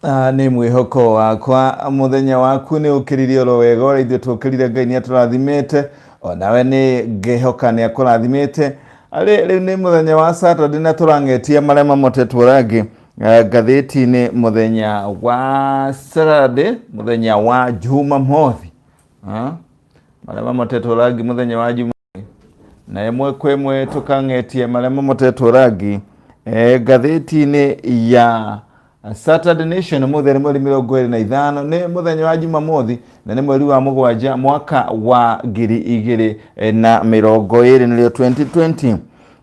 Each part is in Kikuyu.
Nĩ mwĩhoko wakwa mũthenya waku nĩ ũkĩrire oro wega ũrĩa ithuĩ tũkĩrire. Ngai nĩ atũrathimĩte, onawe nĩ ngĩhoka nĩ akũrathimĩte. Arĩ rĩu nĩ mũthenya wa Saturday na tũrang'etia marĩa mamotetwo rangi ngathĩti-inĩ mũthenya wa Saturday, mũthenya wa Jumamothi. Marĩa mamotetwo rangi mũthenya wa Jumamothi na ĩmwe kwa ĩmwe tũkang'etie marĩa mamotetwo rangi ngathĩti-inĩ ya Saturday Nation. Mũthenya nĩ mweri 25, nĩ mũthenya wa Jumamothi na nĩ mweri wa 7 mwaka wa 2020, nĩrĩo 2020.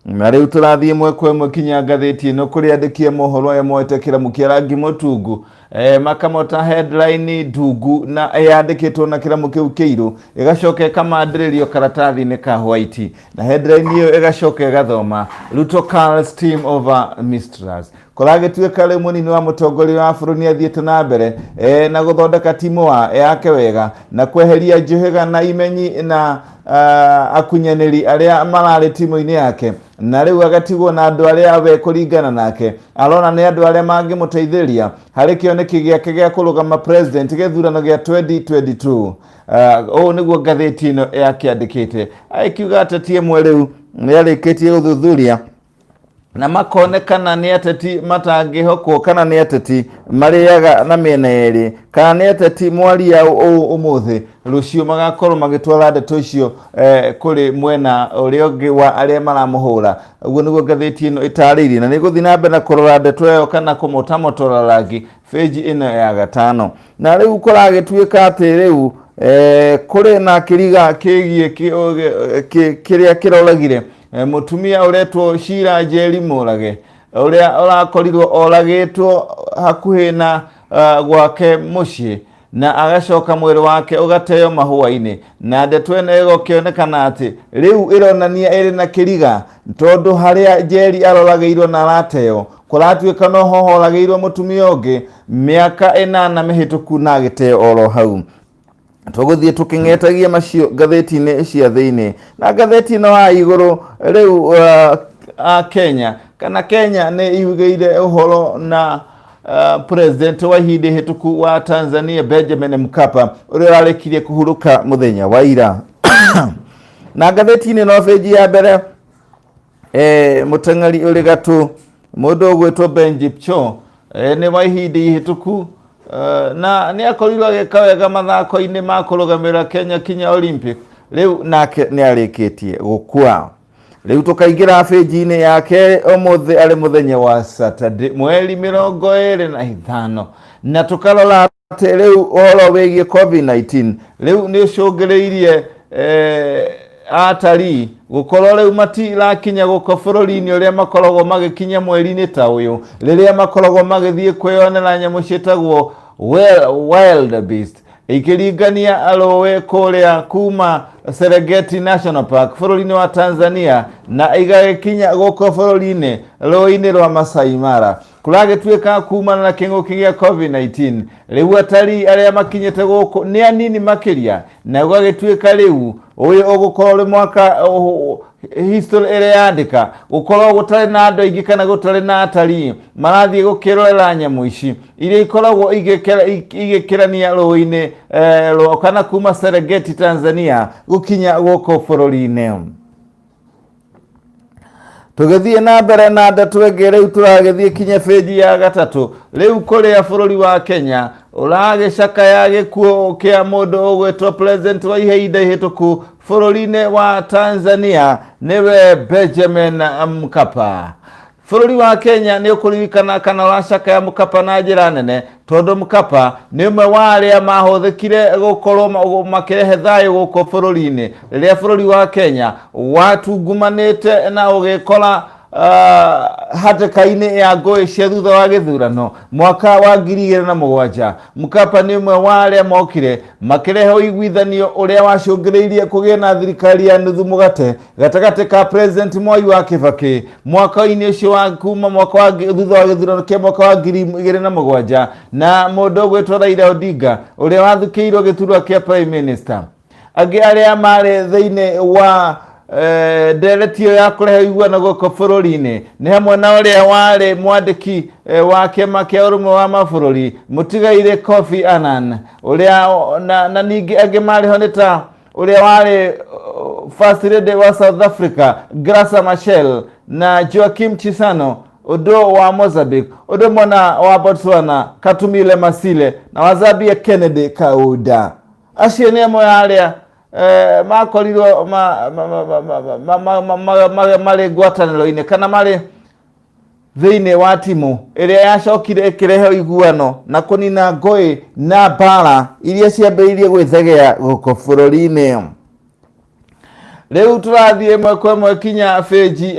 Na rĩu tũrathiĩ ĩmwe kwa ĩmwe kinya ngathĩti ĩno kũrĩa andĩki a mohoro aya moete kĩramu kĩa rangi mũtungu, makamota headline ndungu na yandĩkĩtwo na kĩramu kĩu kĩirũ, ĩgacoka ĩkamandĩrĩrio karatathi-inĩ ka white, na headline ĩyo ĩgacoka ĩgathoma "Ruto Curls Team Over Mistrust". Kũragĩtuĩka rĩu mũnini wa mũtongoria wa bũrũri nĩ athiĩte na mbere na gũthondeka timu wa yake wega na kweheria njũhĩga na imenyi na akunyanĩri arĩa mararĩ timu-inĩ yake, na rĩu agatigwo na andũ arĩa we kũringana nake arona nĩ andũ arĩa mangĩmũteithĩrĩria harĩ kĩoneki gĩake gĩa kũrũgama president gĩthurano gĩa 2022. Ũũ nĩguo ngathĩti ĩno yakĩandĩkĩte, ĩkiuga ateti ĩmwe rĩu nĩ arĩkĩtie gũthuthuria na makonekana nĩ ateti matangĩhokwo, kana nĩ ateti marĩaga na mĩena yerĩ, kana nĩ ateti mwaria ũũ ũmũthĩ, rũciũ magakorwo magĩtwara ndeto icio kũrĩ mwena ũrĩa ũngĩ wa arĩa maramũhũra. Ũguo nĩguo ngathĩti ĩno ĩtarĩirie, na nĩ gũthiĩ na mbere na kũrora ndeto ĩyo kana kũmotamotora rangi bĩnji ĩno ya gatano. Na rĩu kũragĩtuĩka atĩ rĩu kũrĩ na kĩriga kĩgiĩ kĩrĩa kĩroragire mũtumia ũretwo Sheila Njeri Mũrage, ũrĩa ũrakorirwo oragĩtwo hakuhĩ na gwake mũciĩ na agacoka mwĩrĩ wake ũgateo mahũa-inĩ. Na ndeto ĩno ĩgũkĩonekana atĩ rĩu ĩronania ĩrĩ na kĩriga, tondũ harĩa Njeri aroragĩirwo na arateo kũratuĩka noho horagĩirwo mũtumia ũngĩ mĩaka 8 mĩhĩtũku na agĩteo oro hau. Tũgũthiĩ tũkĩng'etagia macio ngathĩti-inĩ cia thĩinĩ na ngathĩti ĩno ya igũrũ. Rĩu a Kenya kana Kenya nĩ yugĩire ũhoro na president wa ihinda ihĩtũku wa Tanzania Benjamin Mkapa, ũrĩa ũrarĩkirie kũhurũka mũthenya wa ira. Na ngathĩti-inĩ no benji ya mbere, mũteng'eri ũrĩ gatũ mũndũ ũgwĩtwo Ben Jipcho, nĩ wa ihinda ihĩtũku, na nĩ akorirwo agĩka wega mathako-inĩ ma kũrũgamĩrĩra Kenya kinya Olympic, rĩu nake nĩ arĩkĩtie gũkua. Rĩu tũkaingĩra benji-inĩ ya kerĩ ũmũthĩ arĩ mũthenya wa Saturday, mweri 25, na tũkarora atĩ rĩu ũhoro wĩgiĩ COVID-19 rĩu nĩ ũcũngĩrĩirie atarii gũkorwo rĩu matirakinya gũkũ bũrũri-inĩ ũrĩa makoragwo magĩkinya mweri-inĩ ta ũyũ, rĩrĩa makoragwo magĩthiĩ kwĩyonera nyamũ ciĩtagwo wild beast ikĩringania rũĩ kũrĩa kuma Serengeti National Park bũrũri-inĩ wa Tanzania na igagĩkinya gũkũ bũrũri-inĩ rũĩ-inĩ rwa Masai Mara. Kũragĩtuĩka kumana na kĩng'ũki gĩa COVID-19 rĩu atarii arĩa makinyĩte gũkũ nĩ anini makĩria, na gũgagĩtuĩka rĩu ũyũ ũgũkorwo ũrĩ mwaka history ĩrĩa yandĩka gũkorwo gũtarĩ na andũ aingĩ kana gũtarĩ na atarii marathiĩ gũkĩrorera nyamũ ici iria ikoragwo igĩkĩrania rũĩ-inĩ kana kuma Serengeti Tanzania gũkinya gũkũ bũrũri-inĩ. Tũgĩthiĩ na mbere na ndeto ĩngĩ, rĩu tũragĩthiĩ kinya benji ya gatatũ. Rĩu kũrĩa bũrũri wa Kenya ũragĩcakaya gĩkuũ kĩa mũndũ ũgwĩtwo president wa ihinda ihĩtũku bũrũri-inĩ wa Tanzania, nĩwe Benjamin Mkapa. Bũrũri wa Kenya nĩ ũkũririkana kana ũracakaya Mkapa na njĩra nene, tondũ Mkapa nĩ ũmwe wa arĩa mahũthĩkire gũkorwo makĩrehe thayũ gũkũ bũrũri-inĩ rĩrĩa bũrũri wa Kenya watungumanĩte na ũgĩkora hatĩka-inĩ ya ngũĩ cia thutha wa gĩthurano mwaka wa 2007. Mkapa nĩ ũmwe wa arĩa mokire makĩrehe ũiguithanio ũrĩa wacũngĩrĩirie kũgĩe na thirikari ya nuthu mũgate gatagatĩ ka President Mwai wa Kibaki mwaka-inĩ ũcio wa kuma mwaka wa thutha wa gĩthurano kĩa mwaka wa 2007 na mũndũ ũgwĩtwo Raila Odinga, ũrĩa wathukĩirwo gĩturwa kĩa Prime Minister. Angĩ arĩa marĩ thĩinĩ wa Ndereti ĩyo ya kũrehe ũiguano gũkũ bũrũri-inĩ nĩ hamwe na ũrĩa warĩ mwandĩki wa kĩama kĩa ũrũmwe wa mabũrũri mũtigairĩ Kofi Annan ũrĩa na ningĩ angĩ marĩ ho nĩ ta ũrĩa warĩ First Lady wa South Africa Graca Machel na Joaquim Chissano ũndũ wa Mozambique, ũndũ mwena wa Botswana Katumile Masile na wa Zambia Kennedy Kaunda. Acio nĩ amwe a arĩa makorirwo marĩ ngwatanĩro-inĩ kana marĩ thĩinĩ wa timu ĩrĩa yacokire ĩkĩrehe ũiguano na kũnina ngũĩ na mbara iria ciambĩrĩirie gwĩthegea gũkũ bũrũri-inĩ. Rĩu tũrathiĩ ĩmwe kwa ĩmwe kinya bĩnji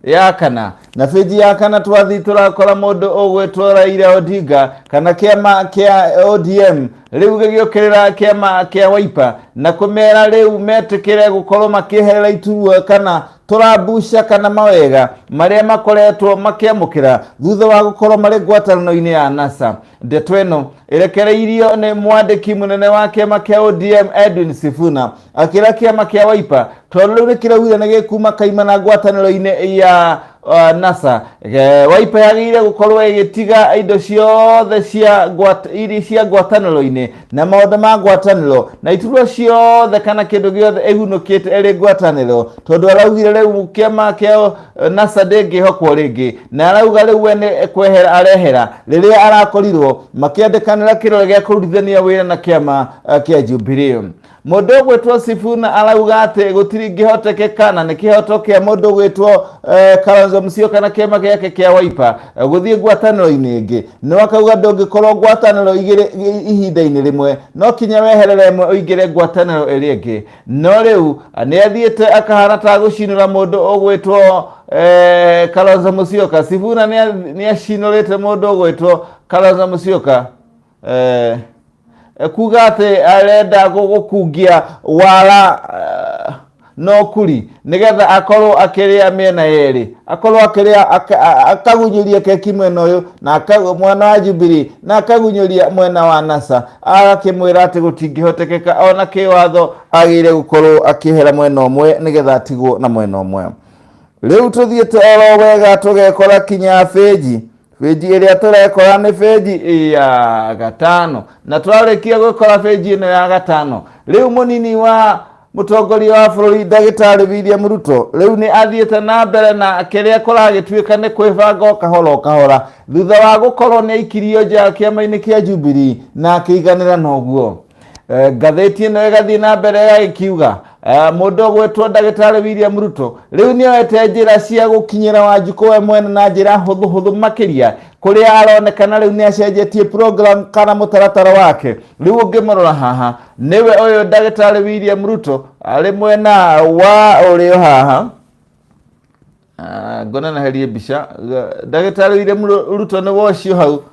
ya kana, na bĩnji ya kana twathiĩ tũrakora mũndũ ũgwĩtwo Raila Odinga kana kĩama kĩa ODM rĩu gĩgĩũkĩrĩra kĩama kĩa Wiper na kũmera rĩu metĩkĩre gũkorwo makĩeherera iturwa kana tũrambuca kana mawega marĩa makoretwo makĩamũkĩra thutha wa gũkorwo marĩ ngwatanĩro-inĩ ya NASA. Ndeto ĩno ĩrekereirio nĩ mwandĩki mũnene wa kĩama kĩa ODM Edwin Sifuna akĩra kĩama kĩa Wiper tondũ rĩu nĩ kĩraugire nĩ gĩkuma kaimana ngwatanĩro-inĩ ya NASA. Wiper yagĩrĩire gũkorwo ĩgĩtiga indo ciothe cia iria cia ngwatanĩro-inĩ na maũndũ ma ngwatanĩro na iturwa ciothe kana kĩndũ gĩothe ĩgunũkĩte ĩrĩ ngwatanĩro, tondũ araugire rĩu kĩama kĩa NASA ndĩngĩhokwo rĩngĩ, na arauga rĩu we nĩ kwehera arehera rĩrĩa arakorirwo makĩandĩkanĩra kĩrore gĩa kũrutithania wĩra na kĩama kĩa Jubilee. Mũndũ ũgwĩtwo Sifuna arauga atĩ gũtiringĩhotekeka na nĩ kĩhoto kĩa mũndũ ũgwĩtwo Kalonzo Musyoka na kĩama gĩake kĩa Wiper gũthiĩ ngwatanĩro-inĩ ĩngĩ, no akauga ndũngĩkorwo ngwatanĩro igĩrĩ ihinda-inĩ rĩmwe, no kinya weherere ĩmwe ũingĩre ngwatanĩro ĩrĩa ĩngĩ. No rĩu nĩ athiĩte akahana ta gũcinũra mũndũ ũgwĩtwo Kalonzo Musyoka. Sifuna nĩ acinũrĩte mũndũ ũgwĩtwo Kalonzo Musyoka kuga atĩ arenda gũkungia wara no kuri nigetha akorwo akĩrĩa mĩena yerĩ, akorwo akĩrĩa akagunyũria keki mwena ũyũ na mwena wa Jubilee na akagunyũria mwena wa NASA, agakĩmwĩra atĩ gũtingĩhotekeka ona kĩwatho agĩrĩire gũkorwo akĩehera mwena ũmwe nigetha atigwo na mwena ũmwe. Rĩu tũthiĩte oro wega tũgekora kinya bĩnji. Bĩnji ĩrĩa tũrekora nĩ bĩnji ya gatano, na twarĩkia gwĩkora bĩnji ĩno ya gatano, rĩu mũnini wa mũtongoria wa bũrũri ndagĩtarĩ William Ruto rĩu nĩ athiĩte na mbere na kĩrĩa kũragĩtuĩka nĩ kwĩbanga o kahora o kahora thutha wa gũkorwo nĩ aikirio nja kĩama-inĩ kĩa Jubilee na akĩiganĩra na ũguo. Ngathĩti ĩno ĩgathiĩ na mbere ĩgagĩkiuga mũndũ ũgwĩtwo ndagĩtarĩ William Ruto rĩu nĩ oete njĩra cia gũkinyĩra Wanjikũ we mwene na njĩra hũthũ hũthũ makĩria, kũrĩa aronekana rĩu nĩ acenjetie program kana mũtaratara wake. Rĩu ũngĩmũrora haha nĩwe ũyũ ndagĩtarĩ William Ruto arĩ mwena wa ũrĩo haha. Ngoneneherie mbica ndagĩtarĩ William Ruto nĩ wocio hau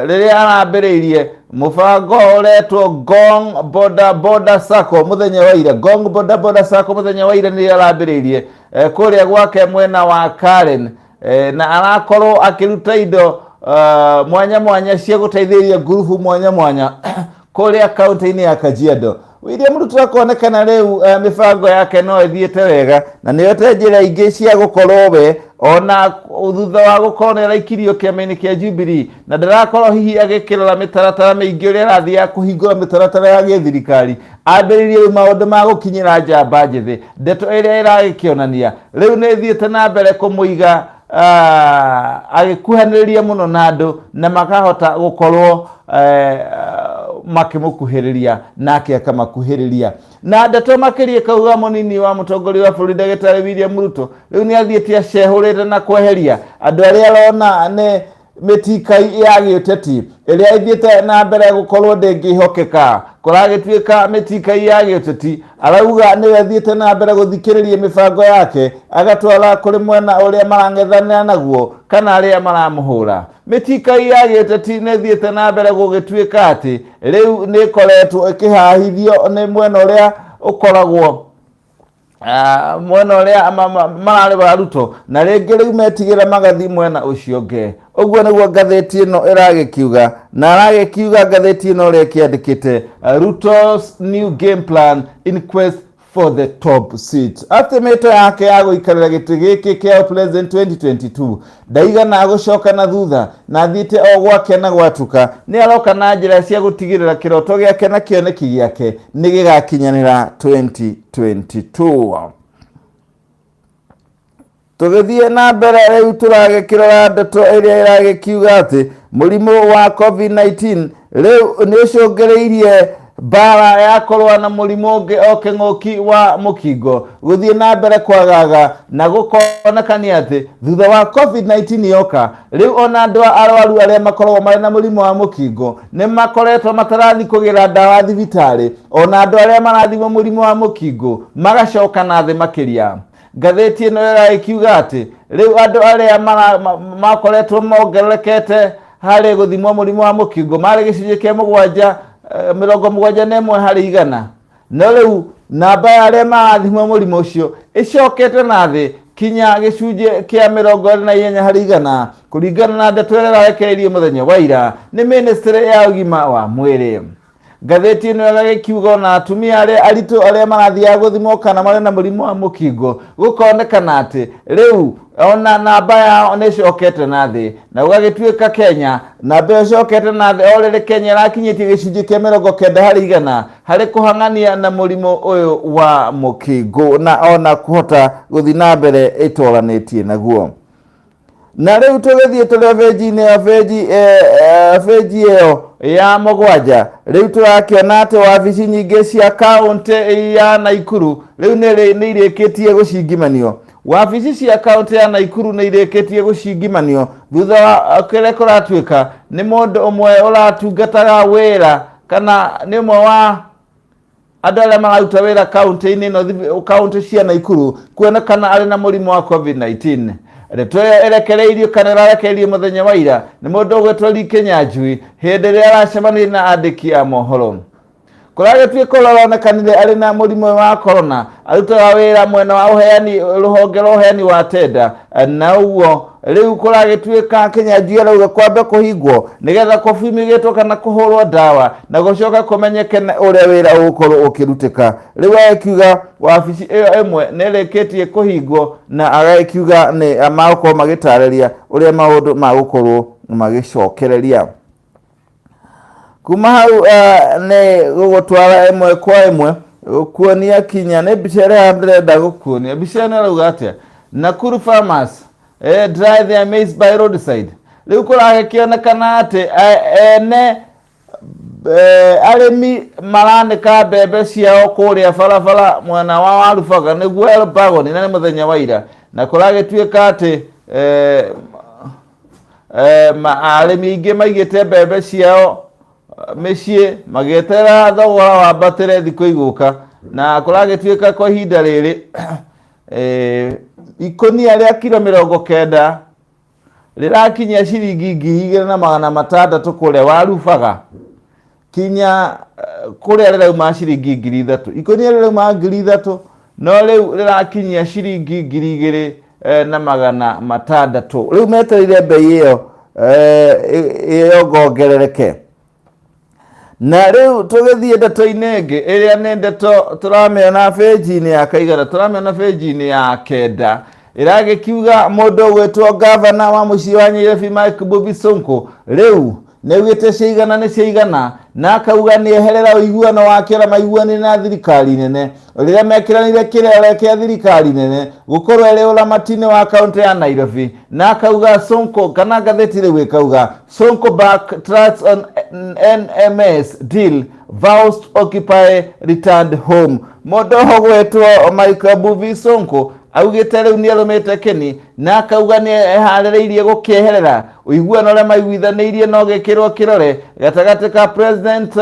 rĩrĩa arambĩrĩirie mũbango ũretwo Ngong Boda Boda Sacco mũthenya wa ira. Ngong Boda Boda Sacco mũthenya wa ira nĩrĩo arambĩrĩirie kũrĩa gwake mwena wa Karen, na arakorwo akĩruta indo mwanya mwanya cia gũteithĩrĩria ngurubu mwanya mwanya kũrĩa kaunti-inĩ ya Kajiado. William Ruto akonekana rĩu mĩbango yake no ĩthiĩte wega na nĩoete njĩra ingĩ cia gũkorwo we ona thutha wa gũkorwo nĩ araikirio kĩama-inĩ kĩa Jubilee na ndarakorwo hihi agĩkĩrora mĩtaratara mĩingĩ ũrĩa arathiĩ kũhingũra mĩtaratara ya gĩthirikari, ambĩrĩirie rĩu maũndũ ma gũkinyĩra njamba njĩthĩ, ndeto ĩrĩa ĩragĩkĩonania rĩu nĩ ĩthiĩte na mbere kũmũiga agĩkuhanĩrĩria mũno na andũ na makahota gũkorwo makĩmũkuhĩrĩria nake akamakuhĩrĩria. Na ndeto makĩria ĩkauga mũnini wa mũtongoria wa bũrũri ndagĩtarĩ William Ruto rĩu nĩ athiĩte acehũrĩte na kweheria andũ arĩa arona nĩ mĩtikai ya gĩũteti ĩrĩa ĩthiĩte na mbere gũkorwo ndĩngĩhokeka. Kũragĩtuĩka mĩtikai ya gĩũteti arauga nĩwe ĩthiĩte na mbere gũthikĩrĩria mĩbango yake agatwara kũrĩ mwena ũrĩa marang'ethanĩra naguo kana arĩa maramũhũra. Mĩtikai ya gĩũteti nĩ ĩthiĩte na mbere gũgĩtuĩka atĩ rĩu nĩ ĩkoretwo ĩkĩhahithio nĩ mwena ũrĩa ũkoragwo mwena ũrĩa mararĩ wa Ruto, na rĩngĩ rĩu metigĩra magathiĩ mwena ũcio ũngĩ. Ũguo nĩguo ngathĩti ĩno ĩragĩkiuga, na aragĩkiuga ngathĩti ĩno ũrĩa ĩkĩandĩkĩte, Ruto's new game plan in quest for the top seat. Atĩ mĩto yake ya gũikarĩra gĩtĩ gĩkĩ kĩa president 2022 ndaigana gũcoka na thutha na athiĩte o gwake na gwatuka. Nĩ aroka na njĩra cia gũtigĩrĩra kĩroto gĩake na kĩoneki gĩake nĩ gĩgakinyanĩra 2022. Tũgĩthiĩ na mbere rĩu tũragĩkĩrora ndeto ĩrĩa ĩragĩkiuga atĩ mũrimũ wa COVID-19 rĩu nĩ ũcũngĩrĩirie mbara ya kũrũa na mũrimũ ũngĩ o kĩng'ũki wa mũkingo gũthiĩ na mbere kwagaga na gũkonekania atĩ thutha wa COVID-19 yoka rĩu ona andũ arwaru arĩa makoragwo marĩ na mũrimũ wa mũkingo nĩ makoretwo matarathi kũgĩra ndawa thibitarĩ, ona andũ arĩa marathimwo mũrimũ wa mũkingo magacoka na thĩ makĩria. Ngathĩti ĩno ĩragĩkiuga atĩ rĩu andũ arĩa makoretwo mongererekete harĩ gũthimwo mũrimũ wa mũkingo marĩ gĩcunjĩ kĩa mũgwanja, 71 harĩ igana, no rĩu namba ya arĩa marathimwo mũrimũ ũcio ĩcokete na thĩ kinya gĩcunjĩ kĩa 28 harĩ igana, kũringana na ndeto ĩrĩa ĩrarekereirio mũthenya wa ira nĩ ministry ya ũgima wa mwĩrĩ. Ngathĩti ĩno ĩgagĩkiuga ona atumia arĩa aritũ arĩa marathiaga gũthimwo kana marĩ na mũrimũ wa mũkingo gũkonekana atĩ rĩu ona namba yao nĩ ĩcokete na thĩ, na gũgagĩtuĩka Kenya namba ĩyo ĩcokete na thĩ o rĩrĩ Kenya ĩrakinyĩtie gĩcunjĩ kĩa 90 harĩ igana harĩ kũhang'ania na mũrimũ ũyũ wa mũkingo na ona kũhota gũthiĩ na mbere ĩtoranĩtie naguo. Na rĩu tũgĩthiĩ tũrĩ benji-inĩ ya benji, benji ĩyo ya mũgwanja, rĩu tũrakĩona atĩ wabici nyingĩ cia kaũntĩ ya Naikuru rĩu nĩ irĩkĩtie gũcingimanio. Wabici cia kaũntĩ ya Naikuru nĩ irĩkĩtie gũcingimanio thutha wa kĩrĩa kũratuĩka nĩ mũndũ ũmwe ũratungataga wĩra kana nĩ ũmwe wa andũ arĩa mararuta wĩra kaũntĩ-inĩ ĩno, kaũntĩ cia Naikuru, kuonekana arĩ na mũrimũ wa COVID-19. Ndeto ĩyo ĩrekereirio kana ĩrarekereirio mũthenya wa ira nĩ mũndũ ũgwĩtwo Lee Kinyanjui hĩndĩ ĩrĩa aracemanirie na andĩki a mohoro. Kũragĩtuĩka ũrĩa ũronekanire arĩ na mũrimũ wa corona arutaga wĩra mwena wa ũheani, rũhonge rwa ũheani wa tenda, na ũguo rĩu kũragĩtuĩka Kinyanjui arauga kwambe kũhingwo nĩgetha kũbimĩgĩtwo kana kũhũrwo ndawa na gũcoka kũmenyeke ũrĩa wĩra ũgũkorwo ũkĩrutĩka. Rĩu agĩkiuga wabici ĩyo ĩmwe nĩ ĩrĩkĩtie kũhingwo na agagĩkiuga nĩ magũkorwo magĩtarĩria ũrĩa maũndũ magũkorwo magĩcokereria. Kuma hau nĩ gũgũtwara ĩmwe kwa ĩmwe gũkuonia kinya nĩ mbica ĩrĩa ndĩrenda gũkuonia. Mbica ĩno ĩrauga atĩa? Nakuru farmers dry their maize by roadside. Rĩu kũragĩkĩonekana atĩ ene arĩmi maranĩka mbembe ciao kũrĩa barabara mwena wa Warubaga nĩguo Elbagon, na nĩ mũthenya wa ira, na kũragĩtuĩka atĩ arĩmi aingĩ maigĩte mbembe ciao mĩciĩ magĩeterera thogora wambatĩre thikũ igũka, na kũragĩtuĩka kwa ihinda rĩrĩ ikũnia rĩa kiro 90 rĩrakinyia ciringi 2600 kũrĩa Warubaga kinya kũrĩa rĩrauma ciringi 3000. Ikũnia rĩrauma 3000 no rĩu rĩrakinyia ciringi 2600. Rĩu metereire mbei ĩyo ĩyongongerereke. Na rĩu tũgĩthiĩ ndeto-inĩ ĩngĩ ĩrĩa nĩ ndeto tũramĩona benji-inĩ ya kaigana, tũramĩona benji-inĩ ya kenda ĩragĩkiuga mũndũ ũgwĩtwo gavana wa mũciĩ wa Nyairobi Mike Mbuvi Sonko rĩu nĩaugĩte ciaigana nĩ ciaigana, na akauga nĩeherera ũiguano wake ũrĩa maiguanire na thirikari nene rĩrĩa mekĩranire kĩrore kĩa thirikari nene gũkorwo ĩrĩ ũramati-inĩ wa kaũntĩ ya Nairobi, na akauga Sonko, kana ngathĩti rĩu ĩkauga Sonko back tracks on NMS deal vows to occupy returned home. Mũndũ ũgwĩtwo Mike Mbuvi Sonko augĩte rĩu nĩarũmĩte kĩni na akauga nĩeharĩrĩirie gũkĩeherera ũiguano ũrĩa maiguithanĩirie no gĩkĩrwo kĩrore gatagatĩ ka President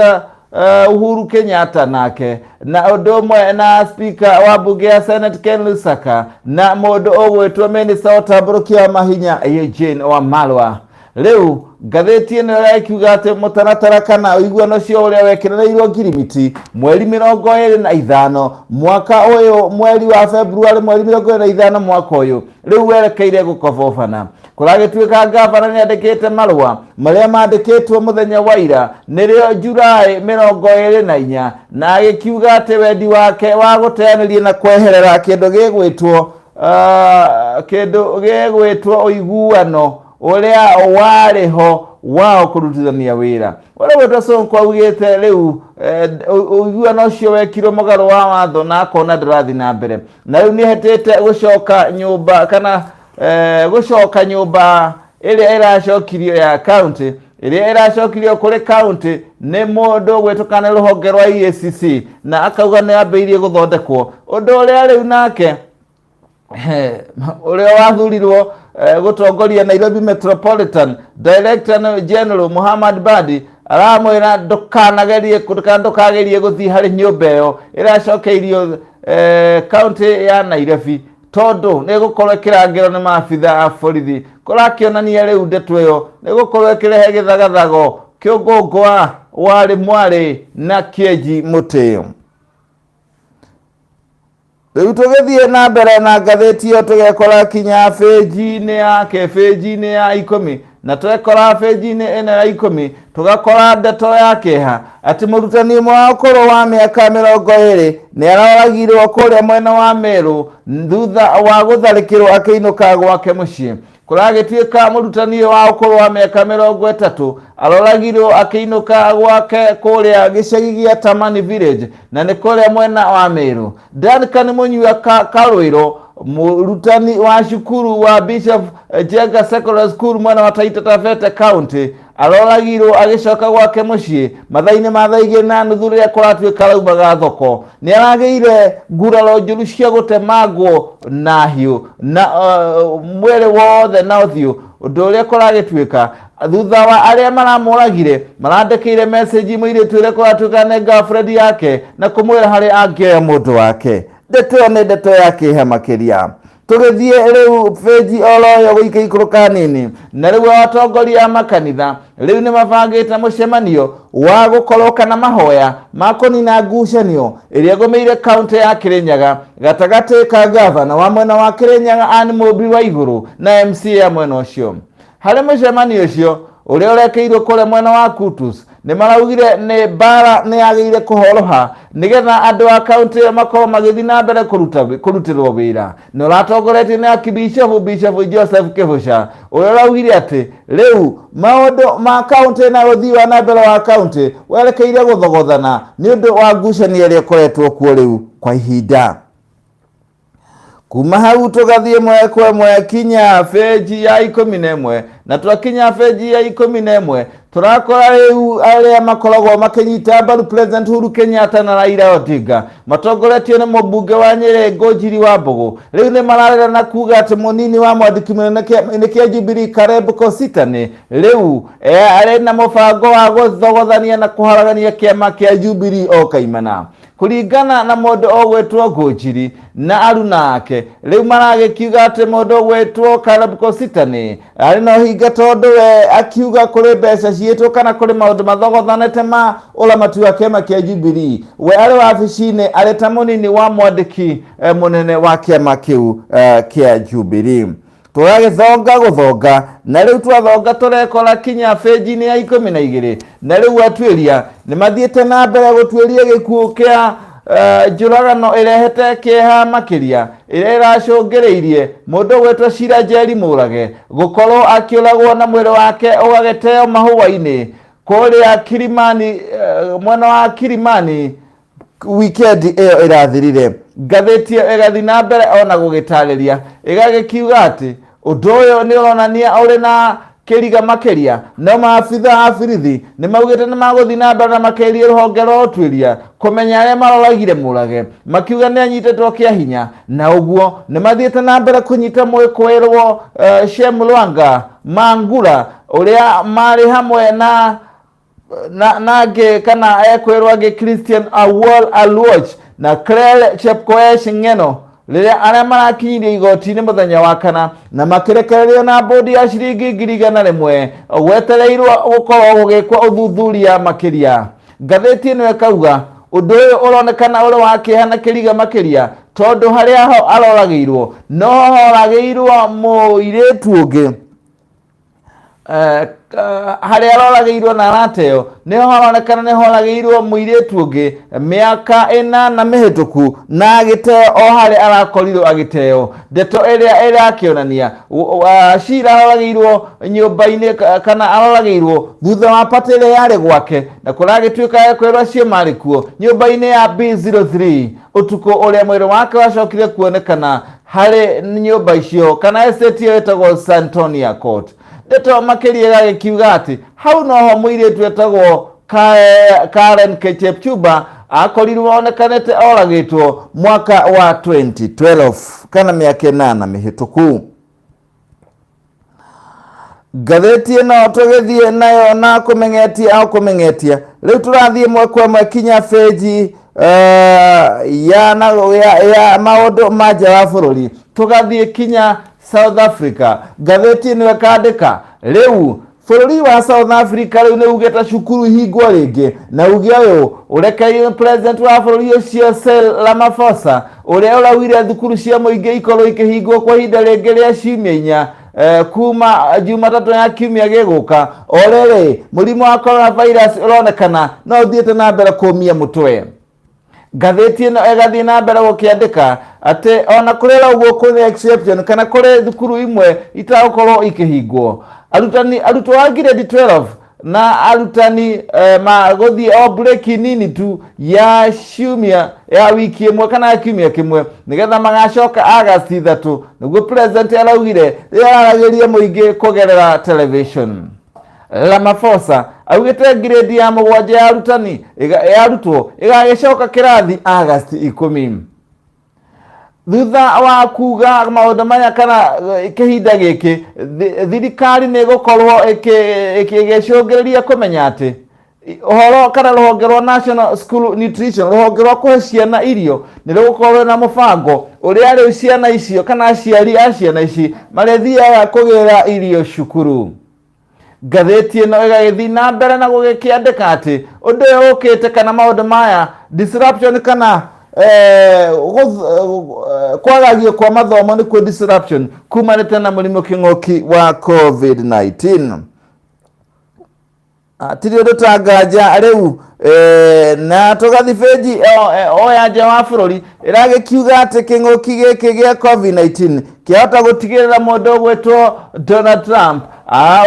Uhuru Kenyatta nake na ũndũ ũmwe na speaker wa bunge ya Senate Ken Lusaka na mũndũ ũgwĩtwo minister wa ũtambũrũkia wa mahinya Eugene Wamalwa. Rĩu ngathĩti ĩno ĩrakiuga atĩ mũtaratara kana ũiguano ũcio ũrĩa wekĩrĩirwo ngirimiti mweri 25 mwaka ũyũ, mweri wa February mweri 25 mwaka ũyũ, rĩu werekeire gũkobobana. Kũragĩtuĩka ngavana nĩ andĩkĩte marũa marĩa mandĩkĩtwo mũthenya wa ira, nĩrĩo Julaĩ 24, na agĩkiuga atĩ wendi wake wa gũteanĩria na kweherera kĩndũ gĩgwĩtwo kĩndũ gĩgwĩtwo ũiguano ũrĩa warĩ ho wao kũrutithania wĩra. Ũrĩa gwĩtwo Sonko augĩte rĩu ũiguano ũcio wekirwo mũgarũ wa watho na akona ndũrathiĩ na mbere, na rĩu nĩehetĩte gũcoka nyũmba kana gũcoka nyũmba ĩrĩa ĩracokirio ya county, ĩrĩa ĩracokirio kũrĩ county nĩ mũndũ gwĩtũkana nĩ rũhonge rwa EACC, na akauga nĩ ambĩrĩirie gũthondekwo ũndũ ũrĩa rĩu nake ũrĩa wathurirwo gũtongoria Nairobi Metropolitan Director General Muhammad Badi aramwĩra ndũkanagerie kana ndũkagerie gũthiĩ harĩ nyũmba ĩyo ĩracokeirio county ya Nairobi, tondũ nĩ ĩgũkorwo ĩkĩrangĩrwo nĩ maabitha a borithi. Kũrakĩonania rĩu ndeto ĩyo nĩ ĩgũkorwo ĩkĩrehe gĩthagathago kĩũngũngũa warĩ mwarĩ na kĩenji mũtĩo. Rĩu tũgĩthiĩ na mbere na ngathĩti ĩyo tũgekora kinya bĩnji-inĩ yake, bĩnji-inĩ ya 10, na twekora bĩnji-inĩ ĩno ya 10 tũgakora ndeto ya kĩeha atĩ mũrutani ũmwe wa ũkũrũ wa mĩaka 20 nĩ aroragirwo kũrĩa mwena wa Meru thutha wa gũtharĩkĩrwo akĩinũka gwake mũciĩ. Kũragĩtuĩka mũrutani ũyũ wa ũkũrũ wa mĩaka 30 aroragirwo akĩinũka gwake kũrĩa gĩcagi gĩa Tamani Village, na nĩ kũrĩa mwena wa Meru. Duncan Mũnyua Karũĩro, mũrutani wa cukuru wa Bishop Njenga Secondary School mwena wa Taita Taveta County, aroragirwo agĩcoka gwake mũciĩ mathaa-inĩ ma thaa 2:30 rĩrĩa kũratuĩka araumaga thoko. Nĩ aragĩire nguraro njũru cia gũtemangwo na hiũ na mwĩrĩ wothe na ũthiũ, ũndũ ũrĩa kũragĩtuĩka thutha wa arĩa maramũragire marandĩkĩire message mũirĩtu ũrĩa kũratuĩka nĩ girlfriend yake na kũmwĩra harĩa angĩoya mũndũ wake. Ndeto ĩyo nĩ ndeto ya kĩeha makĩria. Tũgĩthiĩ rĩu bĩnji oro ĩyo gũikia ikũrũka hanini, na rĩu atongoria a makanitha rĩu nĩ mabangĩte mũcemanio wa gũkorwo kana mahoya ma kũnina ngucanio ĩrĩa ĩgũmĩire kaũntĩ ya Kĩrĩnyaga gatagatĩ ka gavana wa mwena wa Kĩrĩnyaga Anne Mũmbi Waigũrũ na MCA ya mwena ũcio. Harĩ mũcemanio ũcio ũrĩa ũrekĩirwo kũrĩa mwena wa Kutus, nĩ maraugire nĩ mbara nĩ yagĩrĩire kũhoroha nĩgetha andũ a kaũntĩ ĩyo makorwo magĩthiĩ na mbere kũrutĩrwo wĩra. Nĩ ũratongoretio nĩ Archbishop Bishop Joseph Kĩbũca ũrĩa ũraugire atĩ rĩu maũndũ ma kaũntĩ na ũthii wa na mbere wa kaũntĩ werekeire gũthogothana nĩ ũndũ wa ngucanio ĩrĩa ĩkoretwo kuo rĩu kwa ihinda. Kuma hau tũgathiĩ ĩmwe kwa ĩmwe kinya benji ya 11, na twakinya benji ya 11 tũrakora rĩu arĩa makoragwo makĩnyita mbaru President Uhuru Kenyatta na Raila Odinga matongoretio nĩ mũmbunge wa Nyĩrĩ Ngũnjiri wa Mbũgũ rĩu nĩ mararĩra na kuga atĩ mũnini wa mwandĩki mũnene kĩama-inĩ kĩa Jubilee Caleb Kositany rĩu arĩ na mũbango wa gũthogothania na kũharagania kĩama kĩa Jubilee o kaimana. Kũringana na mũndũ ũgwĩtwo Ngũnjiri na aruna ake, rĩu maragĩkiuga atĩ mũndũ ũgwĩtwo Caleb Kositany arĩ na ũhinga tondũ we akiuga kũrĩ mbeca ciĩtwo kana kũrĩ maũndũ mathogothanĩte ma ũramati wa kĩama kĩa Jubilee, we arĩ wabici-inĩ arĩ ta mũnini wa mwandĩki mũnene wa kĩama kĩu kĩa Jubilee. Tũragĩthonga gũthonga, na rĩu twathonga tũrekora kinya benji-inĩ ya 12, na rĩu atuĩria nĩ mathiĩte na mbere gũtuĩria gĩkuũ kĩa njũragano ĩrehete kĩeha makĩria ĩrĩa ĩracũngĩrĩirie mũndũ ũgwĩtwo Sheila Njeri Mũrage gũkorwo akĩũragwo na mwĩrĩ wake ũgagĩteo mahũa-inĩ kũrĩa Kilimani, mwena wa Kilimani wikendi ĩyo ĩrathirire. Ngathĩti ĩyo ĩgathiĩ na mbere ona gũgĩtarĩria ĩgagĩkiuga atĩ ũndũ ũyũ nĩ ũronania ũrĩ na kĩriga makĩria, no maabitha a borithi nĩ maugĩte nĩ magũthiĩ na mbere na makerie rũhonge rwa ũtuĩria kũmenya arĩa maroragire Mũrage, makiuga nĩ anyitĩtwo kĩa hinya, na ũguo nĩ mathiĩte na mbere kũnyita mwĩkũĩrwo Shem Lwanga Mangura ũrĩa marĩ hamwe na na angĩ kana ekwĩrwo angĩ Christian Awol Aluoch na Claire Chepkoech Ng'eno rĩrĩa arĩa marakinyirio igoti-inĩ mũthenya wa kana na makĩrekererio na mbũndi ya ciringi 100,000 gwetereirwo gũkorwo gũgĩkwo ũthuthuria makĩria. Ngathĩti ĩno ĩkauga ũndũ ũyũ ũronekana ũrĩ wa kĩeha na kĩriga makĩria tondũ harĩa ho aroragĩirwo no horagĩirwo mũirĩtu ũngĩ. Harĩa aroragĩirwo na arateo nĩho haronekana nĩ horagĩirwo mũirĩtu ũngĩ mĩaka 8 mĩhĩtũku na agĩteo o harĩa arakorirwo agĩteo. Ndeto ĩrĩa ĩrakĩonania cira aroragĩirwo nyũmba-inĩ kana aroragĩirwo thutha wa patĩ ĩrĩa yarĩ gwake, na kũragĩtuĩka ekwĩrwo acio marĩ kuo nyũmba-inĩ ya B03 ũtukũ ũrĩa mwĩrĩ wake wacokire kuonekana harĩ nyũmba icio kana estate ĩyo ĩtagwo Santonia Court. Ndeto makĩria ĩgagĩkiuga atĩ hau noho mũirĩtu etagwo Karen Chepchumba akorirwo onekanĩte oragĩtwo mwaka wa 2012 kana mĩaka 8 mĩhĩtũku. Ngathĩti ĩno tũgĩthiĩ nayo na kũmeng'etia o kũmeng'etia, rĩu tũrathiĩ ĩmwe kwa ĩmwe kinya benji ya, na, ya, ya maũndũ ma nja wa bũrũri, tũgathiĩ kinya South Africa. Ngathĩti ĩno ĩkandĩka rĩu bũrũri wa South Africa rĩu nĩ ugĩte cukuru ihingwo rĩngĩ, na uge ũyũ ũrekereirio president wa bũrũri ũcio Cyril Ramaphosa, ũrĩa ũraugire thukuru cia mũingĩ ikorwo ikĩhingwo kwa ihinda rĩngĩ rĩa ciumia 4 kuma Jumatatũ ya kiumia gĩgũka. O rĩrĩ mũrimũ wa coronavirus ũronekana no ũthiĩte na mbere kũmia mũtwe. Ngathĩti ĩno ĩgathiĩ na mbere gũkĩandĩka atĩ ona kũrĩ ũguo kũrĩ exception kana kũrĩ thukuru imwe itagũkorwo ikĩhingwo. Arutani arutwo a grade 12 na arutani magũthiĩ o break nini tu ya ciumia ya wiki ĩmwe kana ya kiumia kĩmwe nĩgetha magacoka August 3, nĩguo president araugire rĩrĩa araragĩria mũingĩ kũgerera television. Ramaphosa augĩte grade ya 7 ya arutani ya arutwo ĩgagĩcoka kĩrathi August 10. Thutha wa kuga maũndũ maya kana kĩhinda gĩkĩ thirikari nĩ ĩgũkorwo ĩgĩcũngĩrĩria kũmenya atĩ ũhoro kana rũhonge rwa National School Nutrition, rũhonge rwa kũhe ciana irio, nĩ rũgũkorwo na mũbango ũrĩa rĩu ciana icio kana aciari a ciana ici marĩthiaga kũgĩra irio cukuru. Ngathĩti ĩno ĩgagĩthiĩ na mbere na gũgĩkĩandĩka atĩ ũndũ ũyũ ũkĩte kana maũndũ maya disruption kana kwagagio kwa mathomo nĩkuo disruption kumanĩte na mũrimũ kĩng'ũki wa COVID-19. Tiri ũndũ ta nganja rĩu na tũgathi benji o ya nja wa bũrũri ĩragĩkiuga atĩ kĩng'ũki gĩkĩ gĩa COVID-19 kĩahota gũtigĩrĩra mũndũ ũgwĩtwo Donald Trump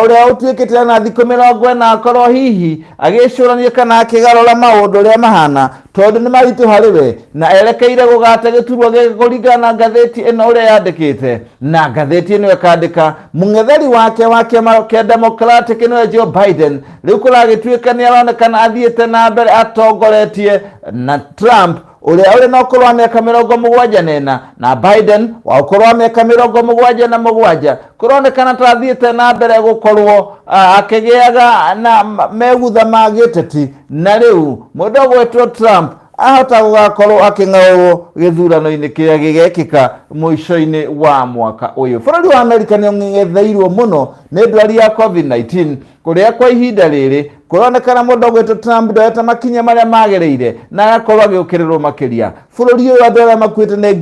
ũrĩa ũtuĩkĩte na thikũ 40 akorwo hihi agĩcũrania kana akĩgarũra maũndũ ũrĩa mahana tondũ nĩ maritũ harĩ we na erekeire gũgata gĩturwa gĩkĩ kũringana na ngathĩti ĩno ũrĩa yandĩkĩte. Na ngathĩti ĩno ĩkandĩka mũng'etheri wake wa kĩama kĩa Democratic nĩwe Joe Biden rĩu kũragĩtuĩka nĩ aronekana athiĩte na mbere atongoretie na Trump ũrĩa ũrĩ na ũkũrũ wa mĩaka 74 na Biden wa ũkũrũ wa mĩaka 77 kũronekana ta athiĩte na mbere gũkorwo akĩgĩaga na megutha ma gĩũteti, na rĩu mũndũ ũgwĩtwo Trump ahota gũgakorwo akĩng'aũrwo gĩthurano-inĩ kĩrĩa gĩgekĩka mũico-inĩ wa mwaka ũyũ. Bũrũri wa Amerika nĩ ũng'etheirwo mũno nĩ ndwari ya COVID-19 kũrĩa kwa ihinda rĩrĩ kũronekana mũndũ ũgwĩtwo Trump ndoete makinya marĩa magĩrĩire na agakorwo agĩũkĩrĩrwo makĩria. Bũrũri ũyũ andũ arĩa makuĩte nĩ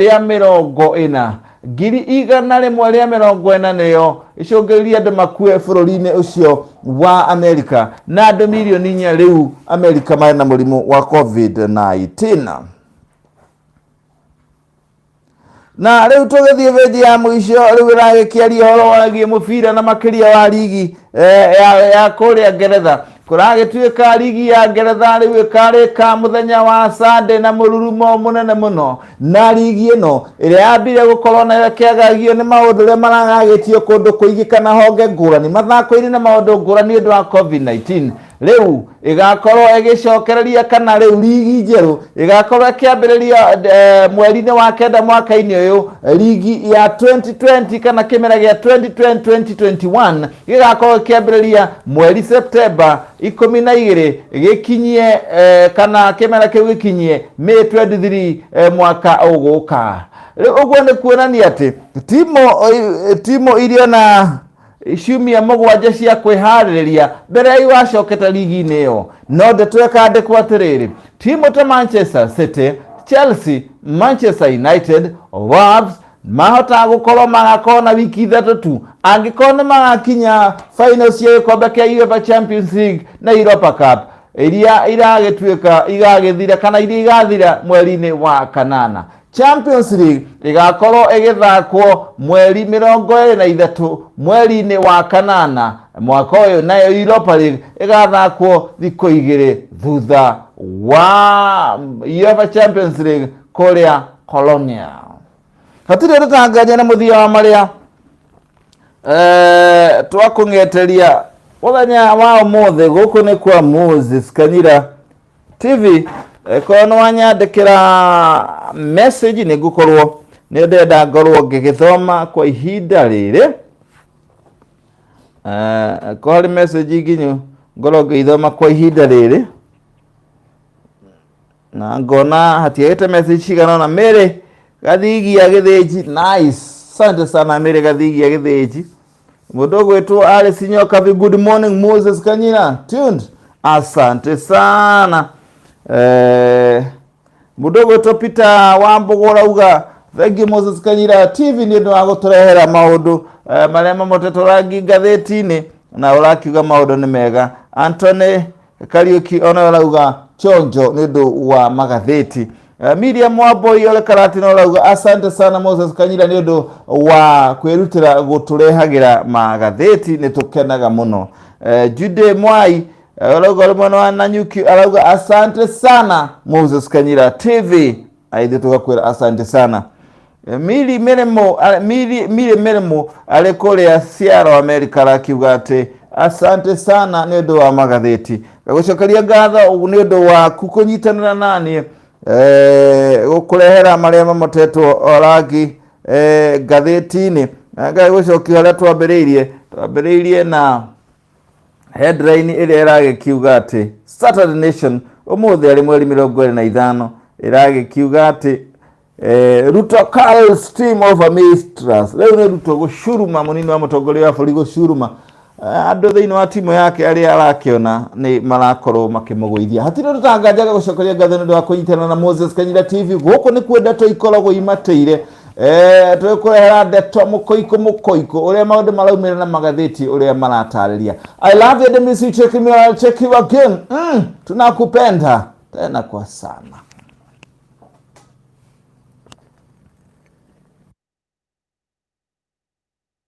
140,000. 140,000 nĩyo icũngĩrĩria andũ makue bũrũri-inĩ ũcio wa Amerika, na andũ mirioni 4 rĩu Amerika marĩ na mũrimũ wa COVID-19. Na rĩu tũgĩthiĩ benji ya mũico rĩu ĩragĩkĩaria ũhoro wĩgiĩ mũbira na makĩria wa ligi ya kũrĩa Ngeretha. Kũragĩtuĩka ligi ya Ngeretha rĩu ĩkarĩka mũthenya wa Sunday na mũrurumo mũnene mũno, na ligi ĩno ĩrĩa yambire gũkorwo nayo ĩkĩagagio nĩ maũndũ ũrĩa maragagĩtio kũndũ kũingĩ kana honge ngũrani mathako-inĩ na maũndũ ngũrani nĩ ũndũ wa COVID-19 rĩu ĩgakorwo ĩgĩcokereria kana rĩu ligi njerũ ĩgakorwo ĩkĩambĩrĩria mweri-inĩ wa 9 mwaka-inĩ ũyũ. Ligi ya 2020 kana kĩmera gĩa 2020-2021 gĩgakorwo gĩkĩambĩrĩria mweri Septemba 12 gĩkinyie kana kĩmera kĩu gĩkinyie May 23 mwaka ũgũka. Rĩu ũguo nĩ kuonania atĩ timu iria na ciumia 7 cia kwĩharĩrĩria mbere ya iwacokete ligi-inĩ ĩyo. No ndeto ĩkandĩkwo atĩrĩrĩ, timu ta Manchester City, Chelsea, Manchester United, Wolves, Mahotaga gũkorwo magakorwo na wiki 3 tu angĩkorwo nĩ magakinya final cia gĩkombe kĩa UEFA Champions League na Europa Cup iria iragĩtuĩka igagĩthira kana iria igathira mweri-inĩ wa kanana. Champions League ĩgakorwo ĩgĩthakwo mweri 23 mweri-inĩ wa kanana mwaka ũyũ, nayo Europa League ĩgathakwo thikũ 2 thutha wa UEFA Champions League kũrĩa Colonia. Hatirĩ ũndũ tanganja na mũthia wa marĩa twakũng'eteria mũthenya wa ũmũthĩ. Gũkũ nĩ kwa Moses Kanyira TV. Korwo nĩ wanyandĩkĩra message, nĩ ngũkorwo nĩ ndĩrenda ngorwo ngĩgĩthoma kwa ihinda rĩrĩ. Korwo harĩ message nginyu ngorwo ngĩithoma kwa ihinda rĩrĩ, na ngona hatiagĩte message cigana ũna. Mary Gathigia Gĩthĩnji, nice, asante sana Mary Gathigia Gĩthĩnji. Mũndũ ũgwĩtwo Alice Nyokabi, good morning Moses Kanyira, tuned, asante sana. Mũndũ ũgwĩtwo Peter Wambũgũ ũrauga thank you Moses Kanyira TV nĩ ũndũ wa gũtũrehera maũndũ marĩa mamotetwo rangi ngathĩti-inĩ, na ũrakiuga maũndũ nĩ mega. Anthony Kariuki ona ũrauga chonjo nĩ ũndũ wa magathĩti. Miriam Wamboi ole Karatina ũrauga asante sana Moses Kanyira nĩ ũndũ wa kwĩrutĩra gũtũrehagĩra magathĩti, nĩ tũkenaga mũno. Jude Mwai ũrauga ũrĩ mwena wa Nanyuki, arauga asante sana Moses Kanyira TV, aithuĩ tũgakwĩra asante sana. Miri Mirimo, Miri Mirimo arĩ kũrĩa Seattle America arakiuga atĩ asante sana nĩ ũndũ wa magathĩti. Ngagũcokeria ngatho nĩ ũndũ waku kũnyitanĩra naniĩ gũkũrehera marĩa mamotetwo rangi ngathĩti-inĩ. Na ngagũcokia harĩa twambĩrĩirie na headline ĩrĩa ĩragĩkiuga atĩ Saturday Nation ũmũthĩ arĩ mweri 25 ĩragĩkiuga atĩ Ruto calls team over mistrust. Rĩu nĩ Ruto gũcuruma, mũnini wa mũtongoria wa bũrũri gũcuruma andũ thĩinĩ wa timu yake arĩa arakĩona nĩ marakorwo makĩmũgũithia. Hatirĩ ũndũ tanganjaga gũcokeria ngatho nĩ ũndũ wa kũnyitana na Moses Kanyira TV. Gũkũ nĩkuo ndeto ikoragwo imatĩire, twĩkũrehera ndeto mũkoiko mũkoiko ũrĩa maũndũ maraumĩra na magathĩti ũrĩa maratarĩria. I love you and miss you. Check me out, check you again. Tunakupenda tena kwa sana.